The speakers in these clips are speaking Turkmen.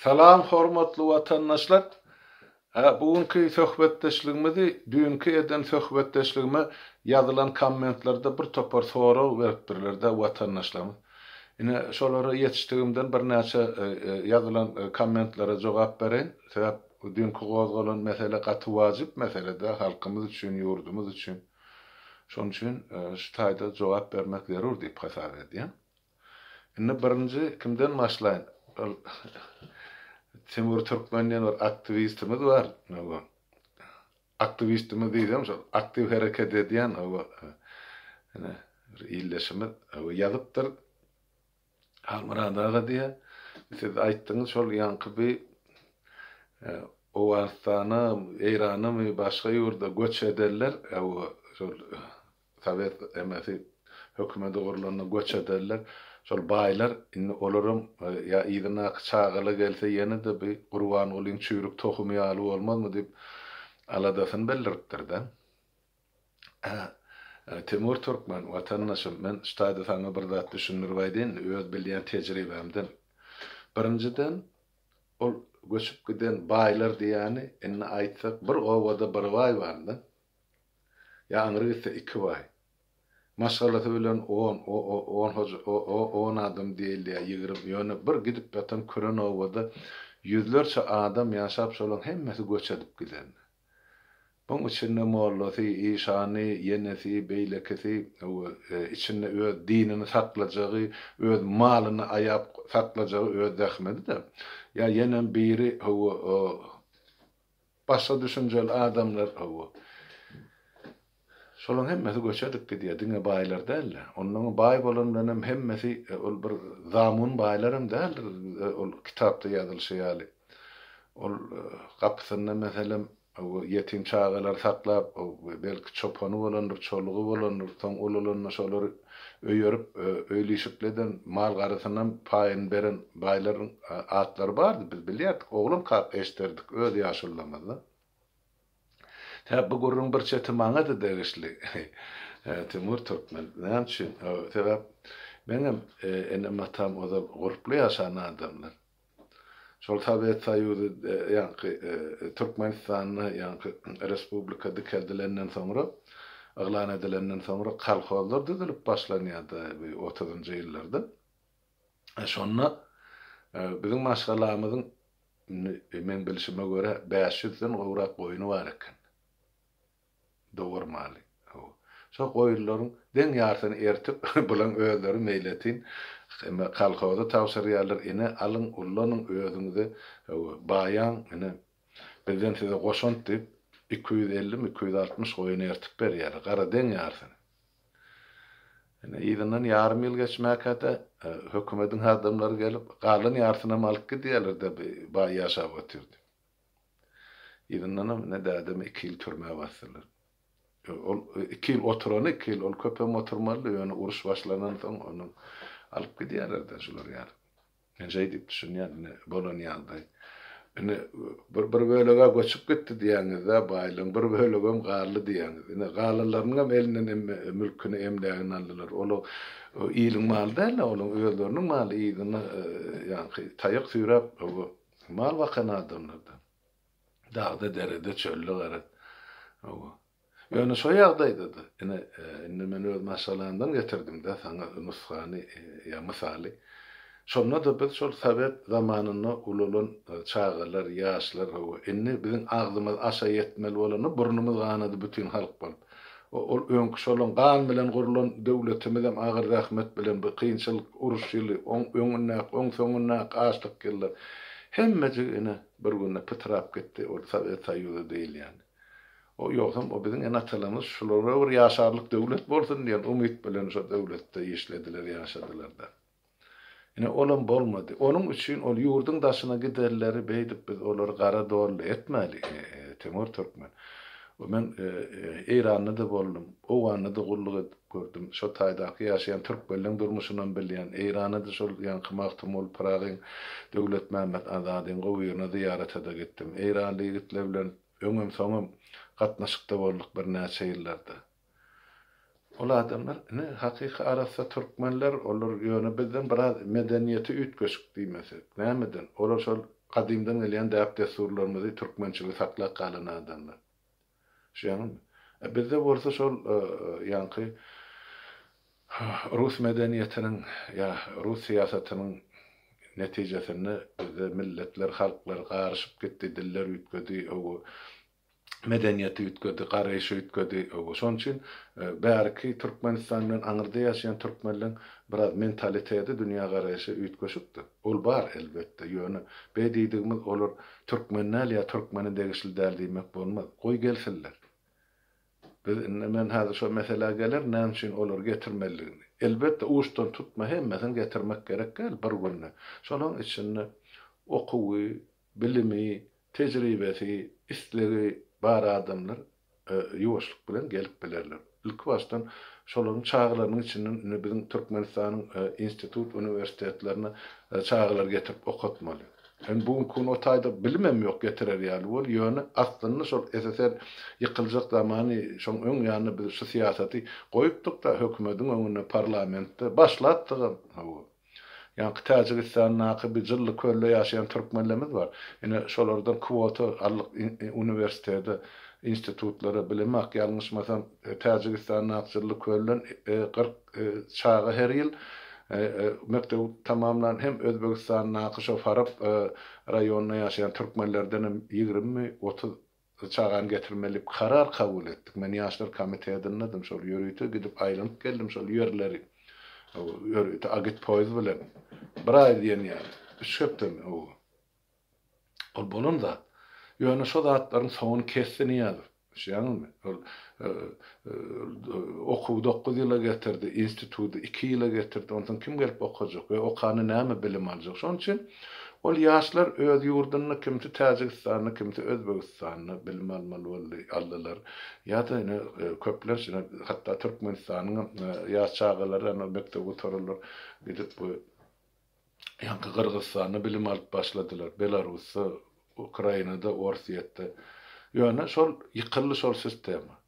Salam hormatly watandaşlar. Bu günki söhbetdeşligimizi düýnki eden söhbetdeşligime ýazylan kommentlerde bir topar sorag beripdirlerde watandaşlarymyz. Ine şolara ýetişdigimden birnäçe ýazylan kommentlere jogap bereýin. Sebäp düýnki gozgalan mesele gaty wajyp meselede halkymyz üçin, ýurdumyz üçin. Şonuň üçin şu taýda jogap bermek zerur diýip hasap edýän. Indi birinji kimden başlaýyn? Ol Timur Türkmen diýen bir aktiwistimiz bar. Aktiwistimiz diýsem şol aktiw hereket edýän ine bir ildeşimiz ýazypdyr. Halmyrat aga diýýär, siz aýtdyňyz şol ýaňky bi Owganystana, Eýranamy başga ýurda göç edenler şol Sowet emesi hökümedi gurlanda göç ederler. Şol baýlar indi olaram ýa yzyndaky çagala gelse ýene-de bi Gurbangulyň çüýrük tohumy ýaly bolmazmy diýip aladasyny bildiripdir-de. Hä, Timur Türkmen, watandaşym, men şu taýda saňa bir zat düşündirip aýdaýyn, öz bilýän tejribämden. Birinjiden, ol göçüp giden baýlar diýýäni, indi aýtsak, bir obada bir baý bar-da. Ýa aňry gitse iki baý. Maşgalasy bilen on, o-o, on hoja, o-o, on adam diýilýär, 20, ýöne bir gidip ýatan küren obada ýüzlerçe adam ýaşap şolaň hemmesi göç edip giden. Buň içinde mollasy, işany, ýenesi, beýlekisi, hawa, içinde öz dinini saklajagy, öz malyny aýap saklajagy öz zähmedi-de. Ýa ýenem biri, hawa, Başga düşünjeli adamlar hawa. Şolaň hemmesi göç edip gidýär, diňe baýlar däl-de. Onnoň baý bolan bilenem hemmesi ol bir zamun baýlaram däldir, ol kitapda ýazylyşy ýaly. Ol gapysynda meselem ýetim çagalary saklap, belki çopany bolandyr, çolugy bolandyr, soň ulalanda şolary öýerip, öýli-işikli eden, mal-garasynam paýyny beren baýlaryň atlary bardy, biz bilýärdik, oglankak eşderdik öz ýaşulularymyzdan. Sebäp bu gürrüň bir çeti maňa-da degişli, Timur Türkmen. Näme üçin? Sebäp meňem enem-atam ozal gurply ýaşan adamlar. Şol Sowet Soýuzy ýaňky Türkmenistanda ýaňky respublika dikeldilenden soňra, yglan edilenden soňra kolhozlar düzülip başlanýardy bu otuzynjy ýyllarda. Şonda biziň maşgalamyzyň indi meň bilşime görä bäş ýüzden gowrak goýny bar eken. Dowar maly. Hawa. Şo goýunlaryň deň ýarsyny ertip, bulaň özleri meýletin eme kolhoza tabşyrýarlar, ine, alyň, ullanyň özüňize, hawa, baýaň, ine, bizden size goşant diýip, 250-mi, 260 goýun ertip berýärler, gara deň ýarsyny. Ine, yzyndan ýarym ýyl geçmäkä-de, hökümediň adamlary gelip, galan ýarsynam alyp gidýärler-de, baý ýaşap otyr diýip. Yzyndanam ine dädemi iki ýyl türmä basdylar. Ol iki ýyl oturany iki ýyl, ol köpem oturmalydy, ýöne uruş başlanansoň ony alyp gidýärler-dä şular ýaly. Men şeý diýip düşünýän, ine bolan ýagdaý. Ine bir bir böleg-ä göçüp gitdi diýýäňiz-dä baýlaryň, bir bölegem galdy diýýäňiz. Ine galanlarynyňam elinden emme mülküni, emlägini aldylar. Ol iliň maly däl-de, olaň özleriniň maly yzyna ýaňky taýak süýräp Mal bakan adamlarda. Dagda, derede, çölde garaz. Hawa. Ýöne şo ýagdaýda-da, ine, indi men öz maşgalamdan getirdim-dä saňa nusgany ýa mysaly. Şonda-da biz şol sowet zamanynda ulalan çagalar, ýaşlar, hawa, indi biziň agzymyz aşa ýetmeli bolanda burnumyz ganady bütin halk bolup. Ol öňki şolaň gan bilen gurlan döwletimizem agyr zähmet bilen bu kynçylyk uruş ýyly, oň öňündäki, oň soňundaky açlyk ýyllar hemmejigi ine bir günde pytrap gitdi ol Sowet Soýuzy diýilýän. O ýogsam o biziň ene-atalarymyz şulara bir ýaşarlyk döwlet bolsun diýen umyt bilen şo döwletde işlediler, ýaşadylar-da. Ine, olam bolmady. Onuň üçin ol ýurduň daşyna gidenleri beýdip biz olary gara donly etmäli, Timur Türkmen. Men Eýranda-da boldum, Owganda-da gulluk edip gördüm. Şo taýdaky ýaşaýan türkmenleň durmuşynam bilýän. Eýrana-da şol ýaňky Magtymguly Pyragyň, Döwletmämmet Azadyň gubyryna zyýarata-da gitdim. Eýranly ýigitler bilen öňem-soňam gatnaşykda bolduk birnäçe ýyllarda. Ol adamlar ine hakyky arassa türkmenler, olar ýöne bizden biraz medeniýeti üýtgeşik diýmesek, nämeden, olar şol gadymdan gelýän däp-dessurlarymyzy, türkmençiligi saklap galan adamlar. Düşýäňizmi? E bizde bolsa şol ýaňky rus medeniýetiniň ýa rus syýasatynyň netijesinde bizde milletler, halklar garyşyp gitdi, diller üýtgedi, medeniýet üýtgedi, garaýyş üýtgedi. Şonuň üçin bäriki Türkmenistan bilen aňyrda ýaşaýan türkmenleň biraz mentaliteti, dünýägaraýşy üýtgeşikdir. Ol bar, elbetde, ýöne beý diýdigimiz olar türkmen däl ýa türkmene degişli däl diýmek bolmaz. Goý gelsinler. Biz indi men häzir şo meselä gelerin näme üçin olary getirmelidigini. Elbetde uçdan tutma hemmesini getirmek gerek däl bir günde. Şolaryň içinde okuwy, bilimi, tejribesi, islegi bar adamlar ýuwaşlyk bilen gelip bilerler. Ilkibaşdan şolaryň çagalarynyň içinden indi biziň Türkmenistanyň institut, uniwersitetlerine çagalary getirip okatmaly. Indi bu günki gün o taýda bilimem ýok getirer ýaly bol, ýöne aslynda şol SSR ýykyljak zamany şoň öň ýanynda biz şu syýasaty goýupdyk-da hökümediň öňünde parlamentde başlapdygam. Hawa. Ýaňky Täjigistandaky bir Jylly kölde ýaşaýan türkmenlerimiz bar. Ine, şolardan kwota aldyk uniwersitete, institutlara, bilemok, ýalňyşmasam, Täjigistandaky Jylly kölden 40 çaga her ýyl mekdebi tamamlan hem Özbegistandaky şo Farap raýonynda ýaşaýan türkmenlerdenem ýigrimimi, 30 Çagany getirmeli diýip karar kabul etdik. Men ýaşlar komitedindedim, şol ýörite gidip aýlanyp geldim şol ýerleri. Ýörite agitpoýez bilen. Bir aý diýen ýaly. Üç hepdemi? Hawa. Ol bolan zat. Ýöne şo zatlaryň soňuny kesdi Nyýazow. Düşýäňizmi? Ol okuwy dokuz ýyla getirdi, institudy iki ýyla getirdi. Onsoň kim gelip okajak we okanda näme bilim aljak? Şonuň üçin Ol ýaşlar öz ýurdunda, kimsi Täjigistanda, kimsi Özbegistanda bilim almaly boldy, aldylar. Ýa-da ine, köplenç ine, hatda Türkmenistanyňam ýaş çagalary ine, mekdebi gutararlar, gidip bu ýaňky Gyrgyzystanda bilim alyp başladylar, Belarusda, Ukrainada, Orsýetde. Ýöne şol ýykyldy şol sistema.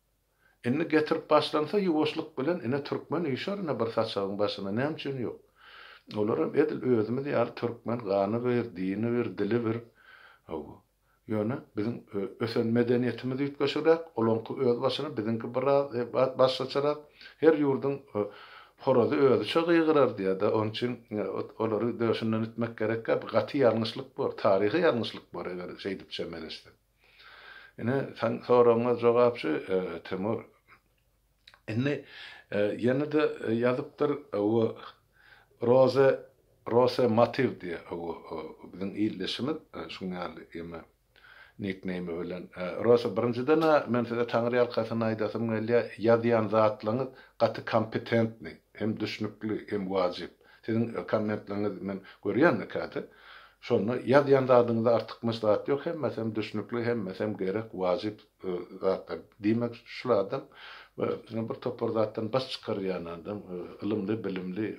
Indi getirip başlansa ýuwaşlyk bilen ine türkmen üýşer ine bir saçagyň başyna näme üçin ýok. Olaram edil özümiz ýaly türkmen gany bir, dini bir, dili bir. Hawa. Ýöne biziň ösen medeniýetimiz üýtgeşigräk, olaňky öz başyna, biziňki biraz başgaçarak. Her ýurduň horazy özüçe gygyrar diýýär-de, onuň üçin olary döşünden itmek gerekkä, bu gaty ýalňyşlyk bor, taryhy ýalňyşlyk bor eger şeýdip çemeleşsek. Ine, saň soragyňa jogap şu, Timur. Indi ýene-de ýazypdyr, o Roze, Rose Motiv diýýär, o biziň ildeşimiz, şuň ýaly eme nikneými bilen. Rose, birinjiden-ä men size taňryýalkasyn aýdasym gelýär, ýazýan zatlaryňyz gaty kompetentnyý, hem düşnükli, hem wajyp. Siziň kommentleriňizi men görýän käte. Şonda ýazýan zadyňyzda artykmaç zat ýok, hemmesem düşnükli, hemmesem gerek, wajyp zatlar. Diýmek, şul adam bir topar zatdan baş çykarýan adam, ylymly, bilimli,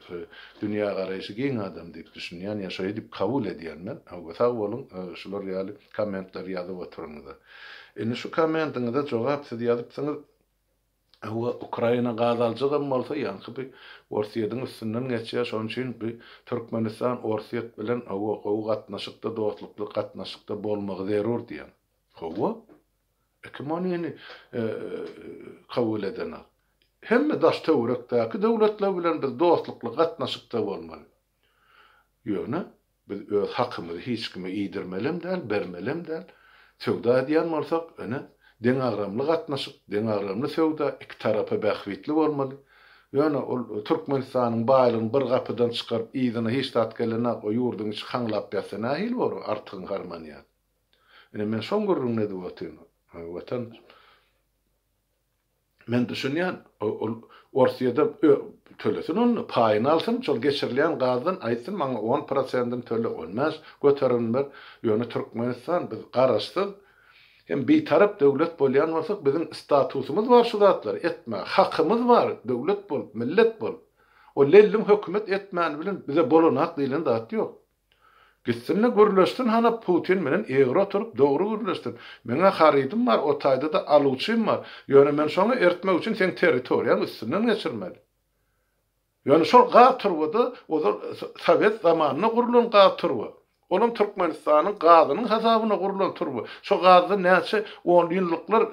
dünýägaraýşy giň adam diýip düşünýän ýa şeý diýip kabul edýän men. Hawa, sag boluň şular ýaly kommentleri ýazyp oturanyňyza. Indi şu kommentiňize jogap siz ýazypsyňyz. Hawa, Ukraina gaz aljagam bolsa, ýaňky bi Orsýediň üstünden geçýär, şonuň üçin bi Türkmenistan Orsýet bilen hawa gowy gatnaşykda, dostlukly gatnaşykda bolmagy zerur diýen. Hawa, kim onyny kabul edenok. Hemme daş-töwerekdäki döwletler bilen biz dostlukly gatnaşykda bolmaly. Ýöne biz öz hakymyzy hiç kime iýdirmelem däl, bermelem däl. Söwda edýän bolsak, ine, deňagramly gatnaşyk, deňagramly söwda iki tarapa bähbitli bolmaly. Ýöne ol Türkmenistanyň baýlygyny bir gapydan çykaryp, yzyna hiç zat gelenok, o ýurduň içi haňlap ýatsa nähili bolar, artygyň harmany ýaly. Ine, men şoň gürrüňini edip otyryn, Watan. Men düşünýän, ol Orsýede tölesin onda, paýyny alsyn, şol geçirilýän gazdan aýtsyn maňa on prosentini töle, on bäş göterimini ber. Ýöne Türkmenistan biz garaşsyz hem bitarap döwlet bolýan bolsak, biziň statusymyz bar şu zatlary etmäge, hakymyz bar döwlet bolup, millet bolup. O lelliň hökümet etmäni bilen bize bolanak diýlen zat ýok. Gitsin-de gürleşsin hana Putin bilen egri oturyp dogry gürleşsin. Meň-ä harydym bar, o taýda-da aluwçym bar. Ýöne men şoňa ertmek üçin seň territoriýaň üstünden geçirmeli. Ýöne şol gaz turbada ozal sowet zamanynda gurlan gaz turba. Olam Türkmenistanyň gazynyň hasabyna gurlan turba. Şo gazda näçe on ýyllyklar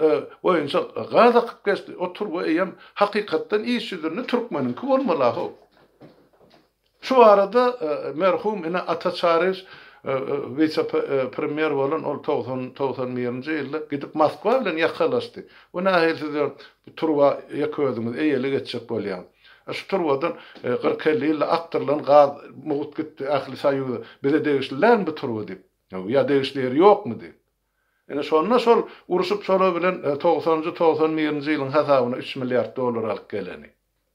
boýunça gaz akyp geçdi. O turba eýýäm hakykatdan iş ýüzünde türkmeniňki bolmaly-a-how. Şu barada merhum ine Ata Çaryýew wise-premýer bolan ol 90, 91-nji ýylda gidip Moskwa bilen ýakalaşdy. Bu nähili siz bu turba ýeke özüňiz eýelik etjek bolýaňyz. Şu turbadan kyrk-elli ýylda akdyrylan gaz mugt gitdi ähli soýuza. Bize degişli dälmi bu turba diýip. Ýa degişli ýeri ýokmy diýip. Ine şonda şol urşup şolar bilen togsanjy, 91-nji ýylyň hasabyna üç milliard dollar alyp geleni.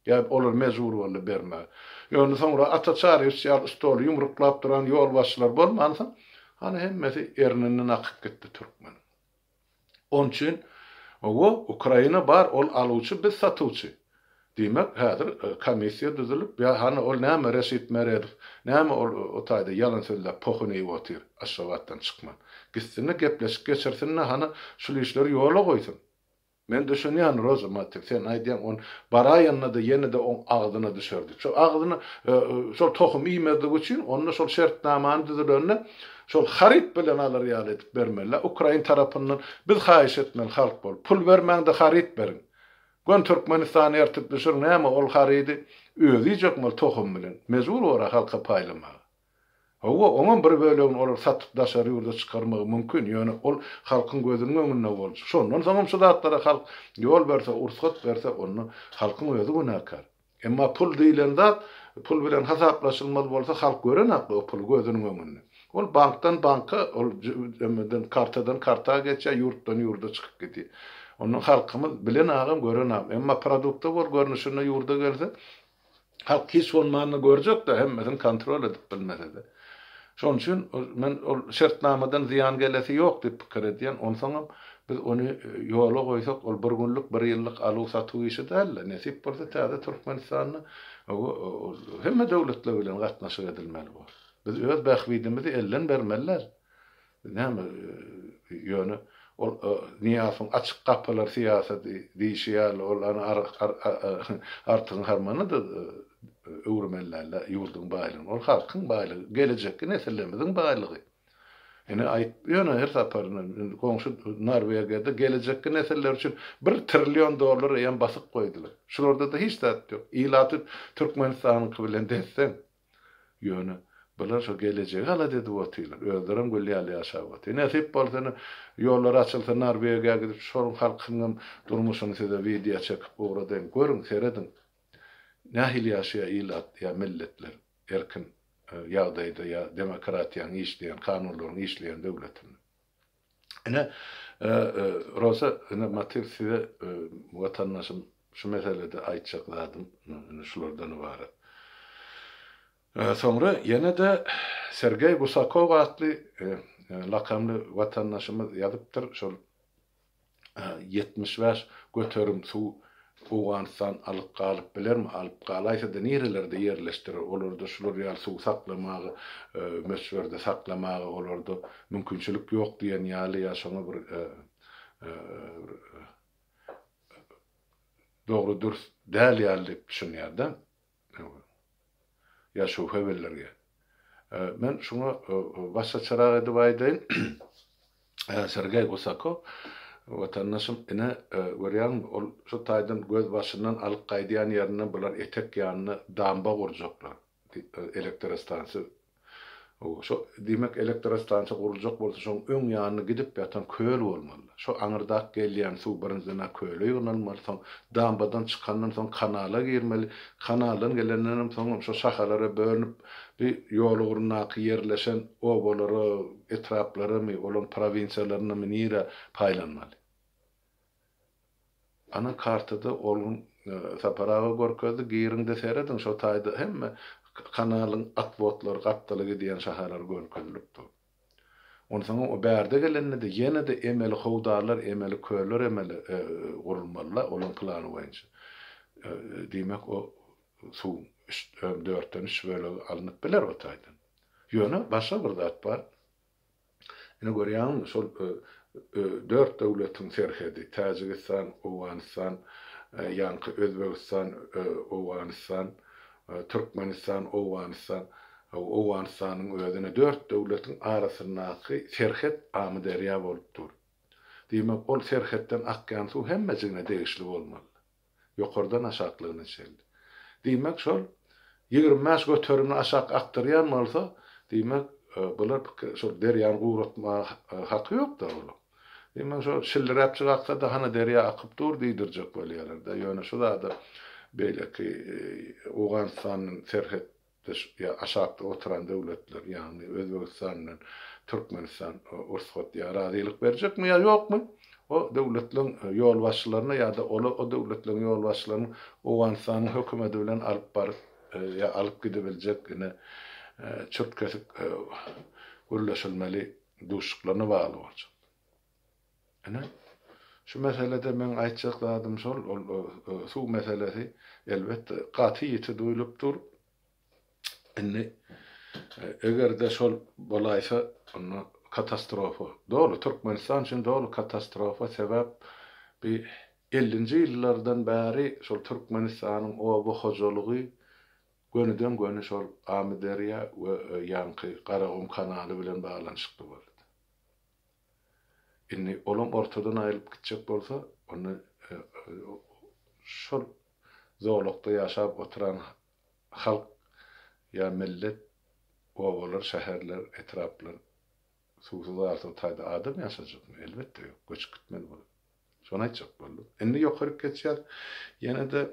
Ýa olar mejbur boldy bermäge. Ýöne soňra Ata Çaryýewiç ýaly stoly ýumruklap duran ýolbaşçylar bolmansoň, hany hemmesi erninden akyp gitdi türkmeniň. Onuň üçin, hawa, Ukraina bar, ol aluwçy, biz satuwçy. Diýmek, häzir komissiýa düzülip, ýa hany ol näme Reşit Meredow, näme ol o taýda ýalan sözläp pohuny iýip otyr, Aşgabatdan çykman. Gitsin-de gepleşik geçirsin-de, hany şul işleri ýola goýsun. Men düşünýän Roza Matik sen aýdýaň on baraýanda-da ýene-de oň agzyna düşerdi. Şol agzyna şol tohum iýmezligi üçin onda şol şertnamany düzülende şol haryt bilen alar ýaly edip bermeli. Ukrain tarapyndan biz haýyş etmeli halk bolup. Pul bermäňde haryt beriň. Gön Türkmenistany ertip düşüriň näme ol harydy özi iýjekmi ol tohum bilen. Mejbur bora halka paýlamaga. Hawa, oňam bir bölegini olar satyp daşary ýurda çykarmagy mümkin, ýöne ol halkyň gözüniň öňünde boljak. Şondan soňam şu zatlara halk ýol berse, ursgat berse, onda halkyň özi günäkär. Emma pul diýlen zat, pul bilen hasaplaşylmaly bolsa, halk görenok o puly gözüniň öňünde. Ol bankdan banka, ol kartadan karta geçýär, ýurtdan ýurda çykyp gidýär. Onda halkymyz bilenagam, görenagam. Emma produkta bol görnüşinde ýurda gelse, Halk hiç bolmanda görjek-de, hemmesini kontrol edip bilmese-de. Şonuň üçin men ol şertnamadan zyýan gelesi ýok diýip pikir edýän. Onsoňam biz ony ýola goýsak, ol bir günlük, bir ýyllyk aluw-satuw işi däl-de. Nesip bolsa täze Türkmenistanda hemme döwletler bilen gatnaşyk edilmeli bor. Biz öz bähbidimizi elden bermeli däl. Näme ýöne ol Nyýazowyň açyk gapylar syýasaty diýşi ýaly ol ana Artygyň harmanyny-da öwürmeli däl-de ýurduň baýlygyny. Ol halkyň baýlygy, gelejekki nesillerimiziň baýlygy. Ine aýyp ýöne her sapar goňşy Norwegiýada gelejekki nesiller üçin bir trillion dollar eýýäm basyp goýdular. Şularda-da hiç zat ýok. Ilaty Türkmenistanyňky bilen des-deň. Ýöne, bular şo gelejegi alada edip otyrlar. Özlerem gül ýaly ýaşap otyr. Nesip bolsa ine, ýollar açylsa Norwegiýa gidip şonuň halkynyňam durmuşyny size wideo çekip ugradaýyn. Görüň, serediň. Nähili ýaşaýar ilat ýa milletler erkin ýagdaýda ýa demokratiýanyň işleýän, kanunlaryň işleýän döwletinde. Ine, Roza, ine Matil size watandaşym şu meselede aýtjak zadym ine şulardan ybarat. Soňra ýene-de Sergeý Gusakow atly lakamly watandaşymyz ýazypdyr, şol 75% suw Owganystan alyp galyp bilermi, alyp galaýsa-da nirelerde ýerleşdirer, olarda şular ýaly suw saklamaga, möçberde saklamaga olarda mümkinçilik ýok diýen ýaly ýa şoňa bir dogry dürs däl ýaly diýip düşünýär-de. Ýa şübhe bildirýär. Men şuňa başgaçarak edip aýdaýyn. Sergeý Gusakow watandaşym ine görýäňmi ol şu taýdan göz başyndan alyp gaýdýan ýerinden bular etek ýanynda damba gurjaklar elektrostansiýa şo diýmek elektrostansiýa guruljak bolsa şoň öň ýanynda gidip ýatan köl bolmaly şo aňyrdak gelýän suw birinjiden-ä köle ýygnalmaly soň dambadan çykandan soň kanala girmeli kanaldan gelendenem soňam şo şahalara bölünip bir ýol ugrundaky ýerleşen obalara etraplaramy, olaň prowinsiýalarynamy nirä paýlanmaly? Ana kartada ol gün Sapar aga görkezdi, giriň-de serediň, şo taýda hemme kanalyň otwodlary gapdala gidýän şahalary görkezilip dur. Onsoňam o bärde gelende-de ýene-de emeli howdanlar, emeli köller emeli gurulmaly-da, olaň plany boýunça. Diýmek, o suwuň üç, dörtden üç bölegi alnyp biler o taýdan. Ýöne başga bir zat bar. Ine görýäňmi, şol dört döwletiň serhedi, Täjigistan, Owganystan, ýaňky Özbegistan, Owganystan, Türkmenistan, Owganystan, Owganystanyň özüne dört döwletiň arasyndaky serhet Amyderýa bolup dur. Diýmek, ol serhetden akýan suw hemmejigine degişli bolmaly. Ýokardan aşaklygyna çenli. Diýmek, şol 25 göterimini aşak akdyrýan bolsa, diýmek, bular şol derýany guratmaga haky ýok-da olaň. Diýmek, şol şilliräpjik aksa-da, hana derýa akyp dur diýdirjek bolýarlar-da. Ýöne şu zada beýleki Owganystandan serhet Dış ýa aşakda oturan döwletler, ýagny Özbegistan bilen Türkmenistan ursgat ýa razylyk berjekmi ýa ýokmy, o döwletleň ýolbaşçylaryna ýa-da ola o döwletleň ýolbaşçylarynyň Owganystanyň hökümedi bilen alyp baryp ýa alyp gidibiljek ine çürt-kesik gürleşilmeli duşuşyklaryna bagly boljak. Ine, şu meselede meň aýtjak zadym şol, ol suw meselesi elbetde gaty ýiti duýlup dur. Indi eger-de şol bolaýsa, onda katastrofa. Doly Türkmenistan üçin doly katastrofa, sebäp bi ellinji ýyllardan bäri şol Türkmenistanyň oba hojalygy gönüden-göni şol Amyderýa we ýaňky Garagum kanaly bilen baglanyşykly boldy. Indi olam ortadan aýrylyp gitjek bolsa, onda şol zolakda ýaşap oturan halk ýa millet, obalar, şäherler, etraplar suwsuz galsa o taýda adam ýaşajakmy? Elbetde ýok, göçüp gitmeli bolar. Şony aýtjak boldum. Indi ýokaryk geçýäs. Ýene-de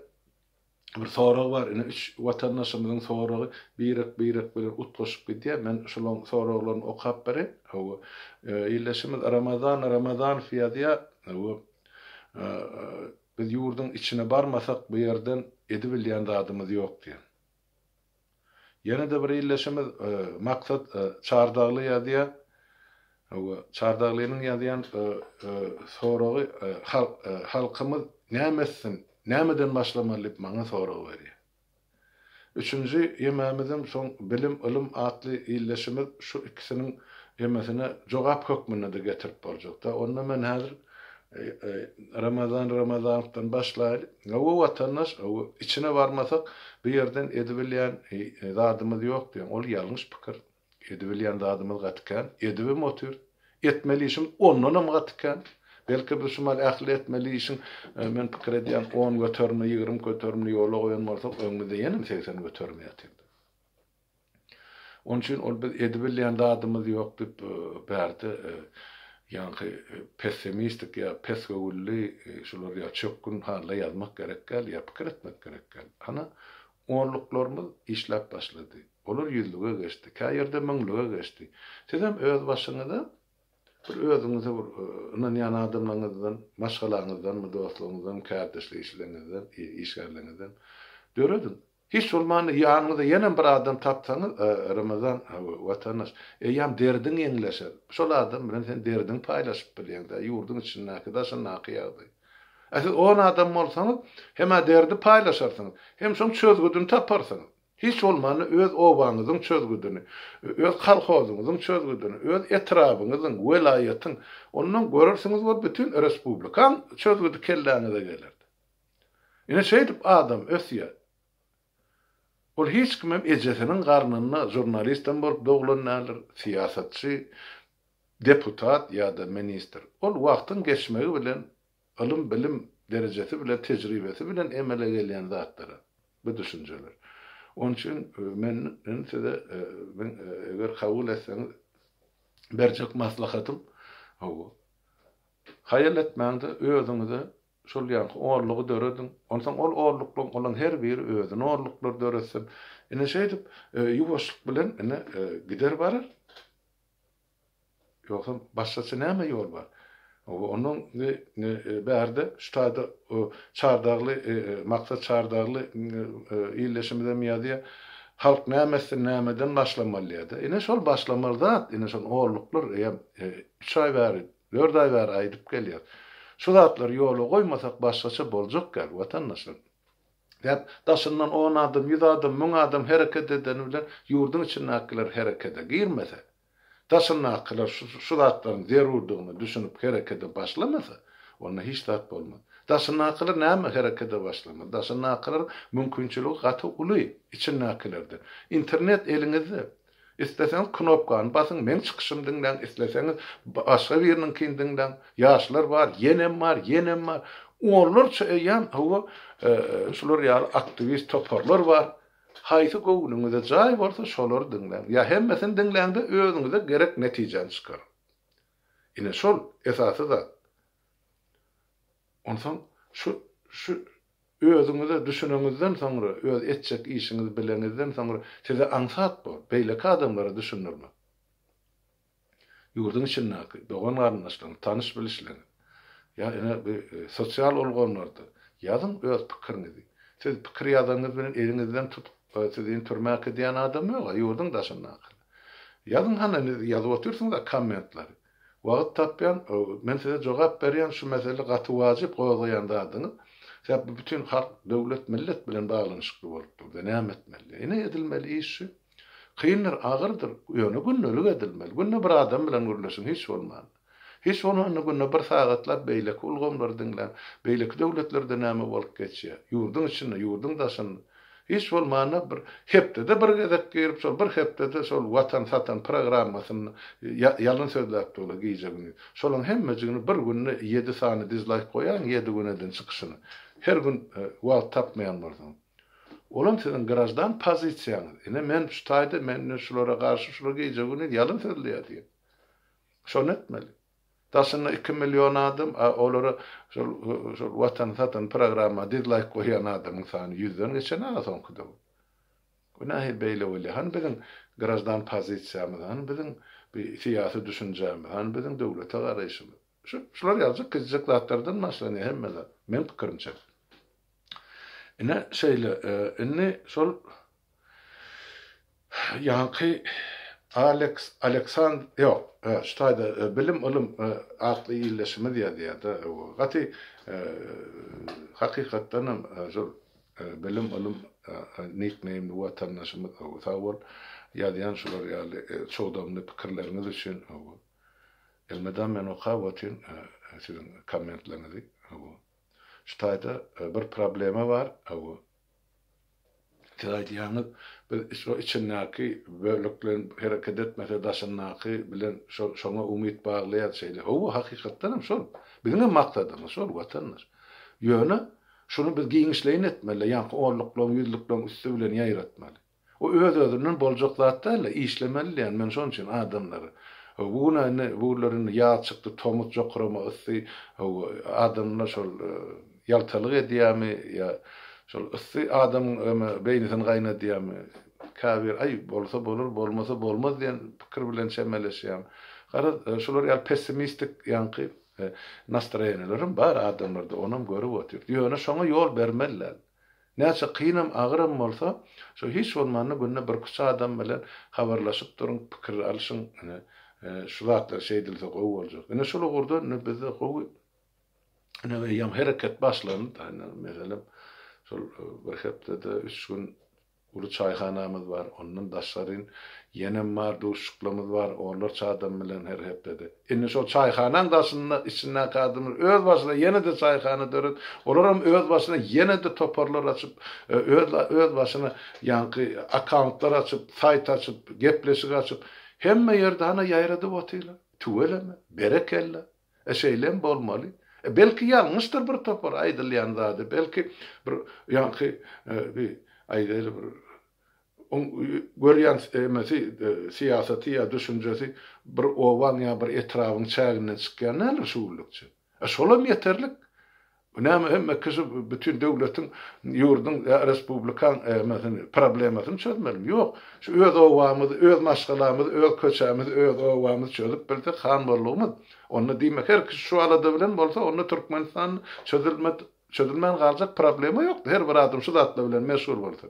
bir sorag bar. Ine üç watandaşymyzyň soragy birek-birek bilen utgaşyp gidýär. Men şulaň soraglaryny okap bereýin. Hawa. Ildeşimiz Ramazan Ramazanow ýazýar. Hawa. Biz ýurduň içine barmasak bu ýerden edibilýän zadymyz ýok diýen. Ýene-de bir ildeşimiz Maksat Çardagly ýazýar. Hawa, Çardaglynyň ýazýan soragy halkymyz näme etsin, nämeden başlamaly diýip maňa sorag berýär. Üçünji ýemämizem soň Bilim, ylym atly ildeşimiz şu ikisiniň ýemesine jogap hökmünde-de getirip boljak-da. Onda men häzir Ramazan Ramazanowdan başlaýly. Hawa watandaş, hawa içine barmasak bu ýerden edibilýän zadymyz ýok diýen. Ol ýalňyş pikir. Edibilýän zadymyz gaty kän. Edibem otyr. Etmeli işimiz ondanam gaty kän. Belki biz şu mal ähli etmeli işiň men pikir edýän on göterimini, 20 göterimini ýola goýan bolsak, öňümizde ýenem 80 göterim ýatyr. Onuň üçin ol biz edibilýän zadymyz ýok diýip bärde ýaňky pessemistik ýa pesgöwünli şular ýa çökgün halda ýazmak gerek däl ýa pikir etmek gerek däl. Hana onluklarymyz işläp başlady. Olar ýüzlüge geçdi. Kä ýerde müňlüge geçdi. Sizem öz başyňyza bir özüňize bir ynanýan adamlaryňyzdan, maşgalaňyzdanmy, dostlaryňyzdanmy, kärdeşli işleriňizden, işgärleriňizden dörediň. Hiç bolmanda ýanyňyzda ýenem bir adam tapsaňyz, Ramazan, hawa, watandaş, eýýäm derdiň ýeňleşer. Şol adam bilen sen derdiňi paýlaşyp bilýäň-dä, ýurduň içindäki, daşyndaky ýagdaý. A siz on adam bolsaňyz, hem-ä derdi paýlaşarsyňyz, hem şoň çözgüdini taparsyňyz. Hiç bolmanda öz obaňyzyň çözgüdini, öz kolhozyňyzyň çözgüdini, öz etrabyňyzyň, welaýatyň, ondan görersiňiz bol bütin respublikaň çözgüdi kelläňize geler. Ine şeýdip adam ösýär. Ol hiç kimem ejesiniň garnynda žurnalistem bolup doglan däldir, syýasatçy, deputat ýa-da ministr. Ol wagtyň geçmegi bilen, ylym-bilim derejesi bilen, tejribesi bilen emele gelýän zatlara bu düşünjeler. Onuň üçin men size eger kabul etseňiz berjek maslahatym, hawa, haýal etmäňde özüňize Şol ýaňky onlugy dörediň. Onsoň ol onluklaryň olaň her biri özüne onluklar döretsin. Ine şeýdip, ýuwaşlyk bilen ine gider barar. Ýogsam başgaça näme ýol bar? Ondan bärde şu taýda Çardagly Maksat Çardagly ildeşimizem ýazýar. Halk näme etsin, nämeden başlamaly diýýär-de. Ine şol başlamaly zat, ine şol onluklar eýýäm üç aý bäri Dört aý bäri aýdyp gelýäs. Şu zatlary ýola goýmasak başgaça boljak däl, watandaşlar. Sebäp daşyndan on adam, ýüz adam, müň adam hereket edeni bilen ýurduň içindäkiler herekete girmese, daşyndakylar şu şu zatlaryň zerurdygyna düşünip herekete başlamasa, onda hiç zat bolmaz. Daşyndakylar näme herekete başlamaz? Daşyndakylaryň mümkinçiligi gaty uly içindäkilerden. Internet eliňizde. Isleseňiz knopkany basyň, meň çykyşymy diňläň, isleseňiz başga biriniňkini diňläň. Ýaşlar bar, ýenem bar, ýenem bar. Onlarça eýýäm hawa şular ýaly aktiwist toparlar bar. Haýsy göwnüňize jaý bolsa şolary diňläň. Ýa hemmesini diňläňde özüňize gerek netijäni çykaryň. Ine şol esasy zat. Onsoň şu şu özüňize düşüneňizden soňra, öz etjek işiňizi bileňizden soňra size aňsat bor, beýleki adamlara düşündirmek. Ýurduň içindäki dogan-garyndaşlaryňyz, tanyş-bilişleriňiz ýa ine bu sosial ulgamlarda ýazyň öz pikiriňizi. Siz pikir ýazanyňyz bilen eliňizden tutup sizi türmä äkidýän adam ýog-a ýurduň daşyndakylar. Ýazyň hany indi ýazyp otyrsyňyz-a kommentleri. Wagt tapýan, men size jogap berýän şu mesele gaty wajyp gozgaýan zadyňyz. Sebäp bu bütin halk, döwlet, millet bilen baglanyşykly bolup durdy. Näme etmeli? Ine edilmeli iş şu. Kyndyr, agyrdyr, ýöne gündelik edilmeli. Günde bir adam bilen gürleşiň hiç bolmanda. Hiç bolmanda günde bir sagatlap beýleki ulgamlary diňläň. Beýleki döwletlerde näme bolup geçýär? Ýurduň içinde, ýurduň daşynda. Hiç bolmanda bir hepdede bir gezek girip şol bir hepdede şol watan satan programmasyny ýalan sözläp durlar gije gündiz. Şolaň hemmejigini bir günde ýedi sany dizlaýk goýaň ýedi gün eden çykyşyny. Her gün wagt tapmaýan bolsaň. Olam siziň graždan pozisiýaňyz. Ine men şu taýda men ine şulara garşy şular gije gündiz ýalan sözleýär diýen. Şony etmeli. Daşynda iki million adam, a olara şol şol watany satan programma dizlaýk goýýan adamyň sany ýüzden geçen aga soňky döwür. Bu nähili beýle bolýar? Hany biziň graždan pozisiýamyz, hany biziň bi syýasy düşünjämiz, hany biziň döwlete garaýşymyz? Şu şular ýaljak kiçijek zatlardan başlanýar hemme zat, meň pikirimçe. Ine şeýle, indi şol Ýaňky Aleks, Aleksand, ýok, şu taýda bilim, ylym atly ildeşimiz ýazýar-da, gaty hakykatdanam şol bilim, ylym nikneýmli watandaşymyz, sag bol, ýazýan şular ýaly çugdamly pikirleriňiz üçin. Elmydam men okap otyryn siziň kommentleriňizi. Şu taýda bir problema bar. Siz aýdýaňyz, biz şo içindäki bölek bilen hereket etmese daşyndaky bilen şo şoňa umyt baglaýarys şeýle. Hawa, hakykatdan hem şol. Biziň hem maksadymyz şol, watandaş. Ýöne şuny biz giňişleýin etmeli, ýaňky onluklaryň, ýüzlükleriň üsti bilen ýaýratmaly. O öz-özünden boljak zat däl-de, işlemeli diýýän men şonuň üçin adamlara. Bu gün indi, bu günler indi ýaz çykdy, tomus jokrama yssy, hawa, adamlar şol ýaltalyk edýärmi ýa şol yssy adamyň eme beýnisini gaýnadýarmy, käbir aý, bolsa bolar, bolmasa bolmaz diýen pikir bilen çemeleşýärmi. Garaz, şular ýaly pessimistik ýaňky nastroýeniýalarem bar adamlarda, onam görüp otyrys. Ýöne şoňa ýol bermeli däl. Näçe kynam, agyram bolsa, şo hiç bolmanda günde birküç adam bilen habarlaşyp duruň, pikir alşyň, ine, şu zatlar şeýdilse gowy boljak. Ine, şol ugurda indi bizde gowy, ine, eýýäm hereket başlandy. Ine, meselem, şol bir hepdede üç gün Uly çaýhanamyz bar, ondan daşgaryn ýenem bar, duşuşyklarymyz bar, onlarça adam bilen her hepdede. Indi şol çaýhanaň daşynda, içindäki adamlar öz başyna ýene-de çaýhana döredip, olaram öz başyna ýene-de toparlar açyp, öz öz başyna ýaňky akkauntlar açyp, saýt açyp, gepleşik açyp, hemme ýerde hana ýaýradyp otyrlar. Tüweleme, berekella. E şeýlem bolmaly. E belki ýalňyşdyr bir topar aýdylýan zady, belki bir ýaňky bir aýdaýly bir oň görýän emesi syýasaty ýa düşünjesi bir obaň ýa bir etrabyň çäginden çykýan däldir şu günlükçe. E şolam ýeterlik. Bu näme hemme kişi bütin döwletiň, ýurduň ýa respublikaň emesini, problemasyny çözmelimi? Ýok. Şu öz obamyzy, öz maşgalamyzy, öz köçämizi, öz obamyzy çözüp bilsek han boldugymyz. Onda diýmek her kişi şu alada bilen bolsa onda Türkmenistanda çözülme çözülmän galjak problema ýokdy. Her bir adam şu zatlar bilen meşgul bolsa.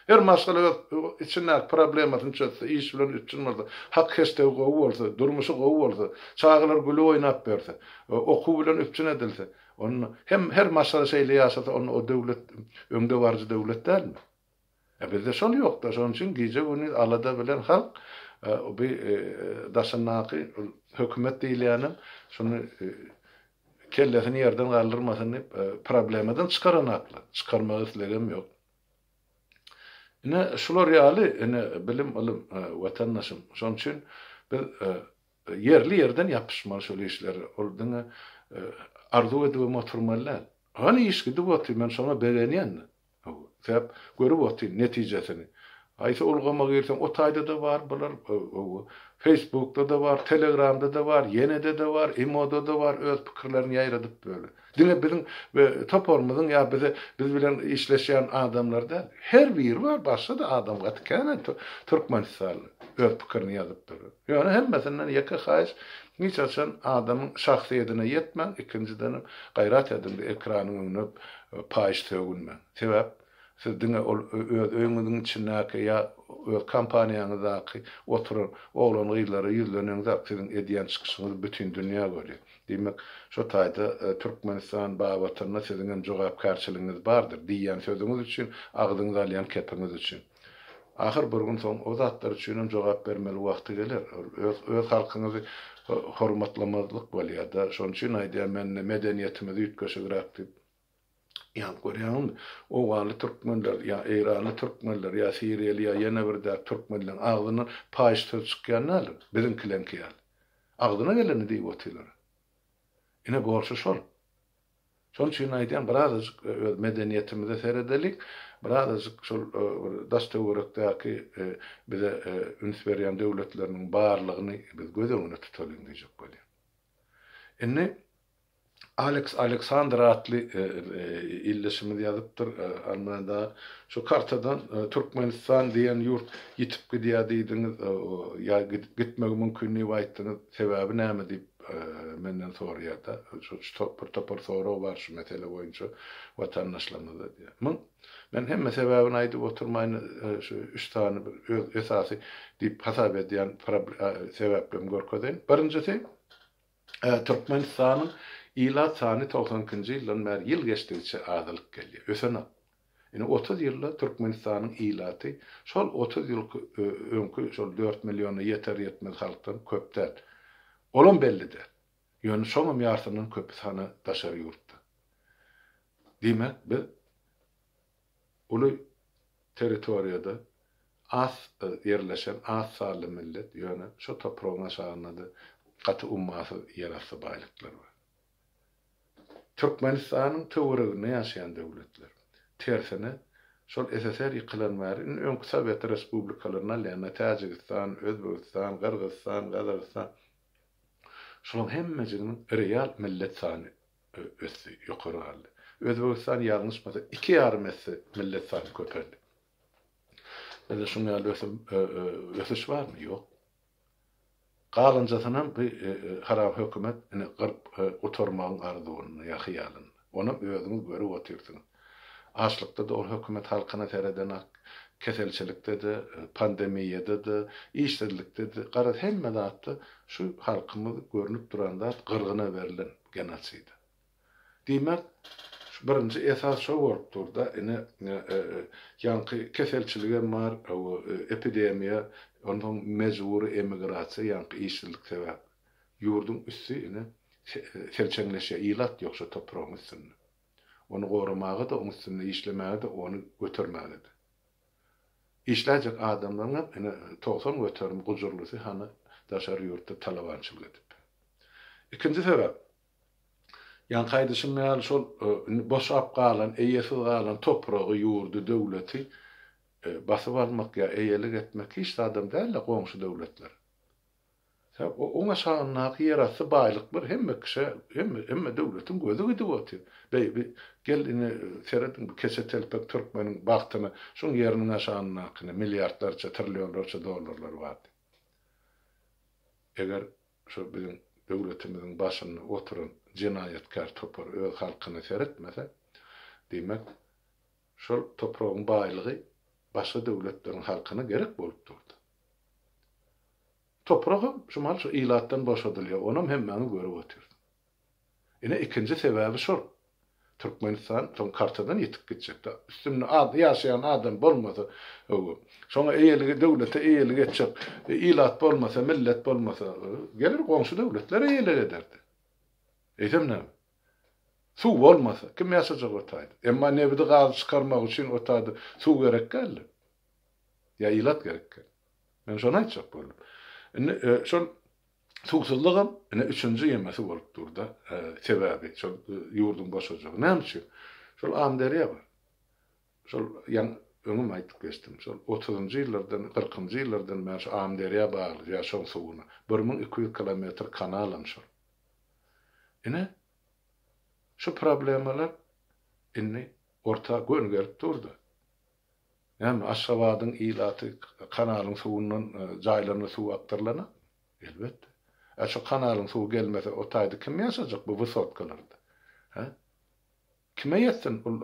Her maşgala öz içindäki problemasyny çözse, iş bilen üpjün bolsa, hak-heşdegi gowy bolsa, durmuşy gowy bolsa, çagalar gülüp oýnap berse, okuw bilen üpjün edilse, onda hem her maşgala şeýle ýaşasa, onda o döwlet öňdebaryjy döwlet dälmi? E bizde şol ýokda, şonuň üçin gije-gündiz alada bilen halk bu daşyndaky hökümet diýilýänem şuny kellesini ýerden galdyrmasyn diýip problemadan çykaranaklar, çykarmak islegem ýok. Ine şular ýaly ine bilim ylym watandaşym. Şonuň üçin biz ýerli ýerden ýapyşmaly şol işlere. Ol diňe arzuw edibem oturmaly däl. Hany iş gidip otyr men şoňa begenýän. Sebäp görüp otyryn netijesini. Haýsy ulgama girseň o taýda-da bar bular, Facebookda-da bar, Telegramda-da bar, ýenede-de bar, Imoda-da bar öz pikirlerini ýaýradyp böyle. Diňe biziň toparymyzyň ýa bize biz bilen işleşýän adamlar däl. Her biri bar, başga-da adam gaty kän türkmenistanly öz pikirini ýazyp dur. Ýöne hemmesinden ýeke haýyş hiç haçan adamyň şahsyýedine ýetmäň, ikinjidenem gaýrat ediň-de ekranyň öňüne paýyş sögünmäň. Sebäp siz diňe ol öz öýüňiziň içindäki ýa öz kompaniýaňyzdaky oturan oglan-gyzlara ýüzleneňzok, siziň edýän çykyşyňyzy bütin dünýä görýär. Diýmek, şo taýda Türkmenistan babatynda siziň hem jogapkärçiligiňiz bardyr, diýýän sözüňiz üçin, agzyňyza alýan kepiňiz üçin. Ahyr bir gün soň o zatlar üçinem jogap bermeli wagty geler. Öz öz halkyňyzy hormatlamazlyk bolýar-da. Şonuň üçin aýdýan men medeniýetimiz üýtgeşigräk diýip. Ýa görýäňizmi, owganly türkmenler, ýa eýranly türkmenler, ýa siriýaly, ýa ýene bir däp türkmenleň agzyndan paýyş söz çykýan däldir, biziňkileňki ýaly. Agzyna geleni diýip otyrlar. Ine bolşy şol. Şonuň üçin aýdýan, birazajyk öz medeniýetimize seredeliň, birazajyk şol bir daş-töwerekdäki bize üns berýän döwletleriniň barlygyny biz göz öňüne tutalyň diýjek bolýan. Indi Aleks Aleksandr atly ildeşimiz ýazypdyr, Almanda şu kartadan Türkmenistan diýen ýurt ýitip gidýär diýdiňiz, ýa gitmegi mümkin diýip aýtdyňyz, sebäbi näme diýip menden soraýar-da. Şu bir topar sorag bar şu mesele boýunça watandaşlarymyzda diýýär. Muň men hemme sebäbini aýdyp oturmaýyn, şu üç sany bir öz esasy diýip hasap edýän sebäplerimi görkezeýin. Birinjisi, Türkmenistanyň ilat sany 92-nji ýyldan bäri ýyl geçdigiçe azalyp gelýär, ösenok. Indi 30 ýylda Türkmenistanyň ilaty şol 30 ýylky öňki şol dört milliona ýeter-ýetmez halkdan köp däl. Olam belli däl. Ýöne şoňam ýarsyndan köpüsi hany daşary ýurtda. Diýmek, biz Uly territoriýada az ýerleşen az sanly millet, ýöne şo topragyň aşagynda-da gaty ummasyz ýerasty baýlyklar bar. Türkmenistanyň töwereginde ýaşaýan döwletler, tersine, şol SSR ýykylan bäri, indi öňki sowet respublikalaryny alýanda Täjigistan, Özbegistan, Gyrgyzystan, Gazagystan, şolaryň hemmejiginiň real millet sany ösdi, ýokary galdy. Özbegistan ýalňyşmasa iki ýarym esse millet sany köpeldi. Bizde şuň ýaly ösüm ösüş barmy? Ýok. Galanjasynam bu haram hökümet ine gyryp gutarmagyň arzuwynda ýa hyýalynda. Onam özüňiz görüp otyrsyňyz. Açlykda-da ol hökümet halkyna seredenak, keselçilikde-de, pandemiýada-da, işsizlikde-de, garaz hemme zatda şu halkymyz görnüp duran zat gyrgyna berlen genosida. Diýmek, şu birinji esas şo bolup dur-da, ine, ýaňky keselçiligem bar, epidemiýa, onsoň mejbury emigrasiýa, ýaňky işsizlik sebäpli. Ýurduň üsti ine selçeňleşýär, ilat ýok şo topragyň üstünde. Ony goramaga-da, oň üstünde işlemäge-de, ony götermäge-de. Işläýjek adamlaryňam ine 90% gujurlysy hany daşary ýurtda talabançylyk edip. Ikinji sebäp, ýaňky aýdyşym ýaly şol indi boşap galan, eýesiz galan topragy, ýurdy, döwleti basyp almak ýa eýelik etmek hiç zadam däl-de goňşy döwletler. Sebäp oň aşagyndaky ýerasty baýlyklar hemme kişä, hemme hemme döwletiň gözi gidip otyr. Beý, bi, gel ine serediň bu keçe telpek türkmeniň bagtyna, şuň ýeriniň aşagyndakyny milliardlarça, trillionlarça dollarlar bar diýip. Eger şu biziň döwletimiziň başynda oturan jenaýatkär topar öz halkyna seretmese, diýmek, şol topragyň baýlygy. başga döwletleriň halkyna gerek bolup durdy. Toprak hem şu mahal şu ilatdan boşadylýar, onam hemmäňiz görüp otyrsyňyz. Ine ikinji sebäbi şol. Türkmenistan soň kartadan ýitip gitjekde. Üstünde az ýaşaýan adam bolmasa, hawa, şoňa eýelik döwlete eýelik etjek ilat bolmasa, millet bolmasa, geler goňşy döwletler eýelik ederdi. Eýsem näme? Suw bolmasa, kim ýaşajak o taýda? Emma nebidi gazy çykarmak üçin o taýda suw gerek däldi. Ýa ilat gerek däl. Men şony aýtjak boldum. Indi şol Suwsuzlygam ine üçünji ýemesi bolup dur-da, sebäbi şol ýurduň boşajagy. Näme üçin? Şol Amyderýa bar. Şol ýaňy öňem aýdyp geçdim. Şol otuzynjy ýyllardan, kyrkynjy ýyllardan bäri şu Amyderýa bagly ýa şoň suwuna. 1200 kilometr kanalam şol. Ine, şu problemalar indi orta göni gelip dur-da. Näme, Aşgabadyň ilaty kanalyň suwundan jaýlaryna suw akdyrylanokmy? Elbetde. Ä şo kanalyň suwy gelmese, o taýda kim ýaşajak bu wysotkalarda? Hä? Kime ýetsin ol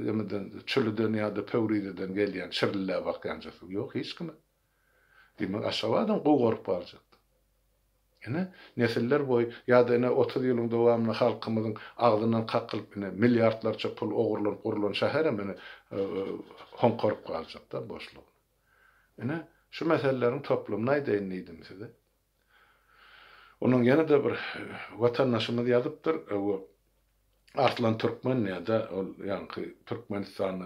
emeden, Çülüden ýa-da Pöwrizeden gelýän şirliläp akýanja suw? Ýok, hiç kime. Diýmek, Aşgabadam gugaryp galjak. Ine, nesiller boýy ýa-da ine 30 ýylyň dowamynda halkymyzyň agzyndan kakylyp ine milliardlarça pul ogurlanyp gurlan şäherem ine hoňkaryp galjak-da boşlugyna. Ine, şu meseleleriň toplumyny aýdaýyn diýdim size. Onuň ýene-de bir watandaşymyz ýazypdyr, bu Arslan Türkmen diýýär-de, ol ýaňky Türkmenistanda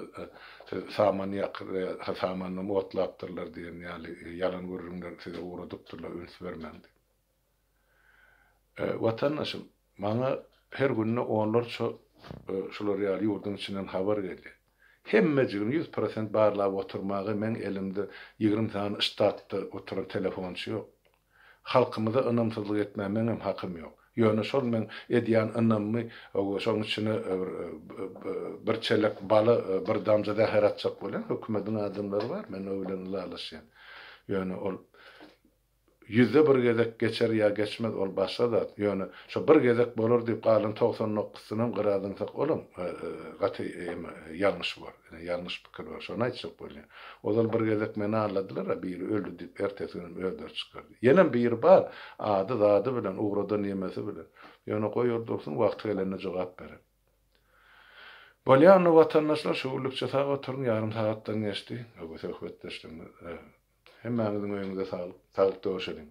siz saman ýak, samanam otlapdyrlar diýen ýaly ýalan gürrüňler size ugradypdyrlar, üns bermäň diýip. Watandaşym, maňa her günde onlarça şular ýaly ýurduň içinden habar gelýär. Hemmejigini 100% barlap oturmaga meň elimde 20 sany ştatda oturan telefonçy ýok. Halkymyza ynamsyzlyk etmäge meňem hakym ýok. Ýöne şol meň edýän ynamymy şoň içine bir çelek bala bir damja zäher atjak bolýan hökümediň adamlary bar, men o bilen ylalaşýan. Ýöne ol ýüzde bir gezek geçer ýa geçmez ol başga zat. Ýöne şo bir gezek bolar diýip galan 90 nokuzsynam gyra zyňsak olam gaty ýalňyş bor. Ine ýalňyş pikir bar. Şony aýtjak bolýan. Ozal bir gezek meni alladylar-a, biri öldi diýip, ertesi günem özleri çykardy. Ýenem biri bar, ady zady bilen, ugradan ýemesi bilen. Ýöne goý ol dursun, wagty gelende jogap berer. Bolýa onda watandaşlar, şu günlükçe sag oturyň, ýarym sagatdan geçdi bu söhbetdeşligimiz. Hemmäňiziň öýüňize saglyk, saglyk görşeliň.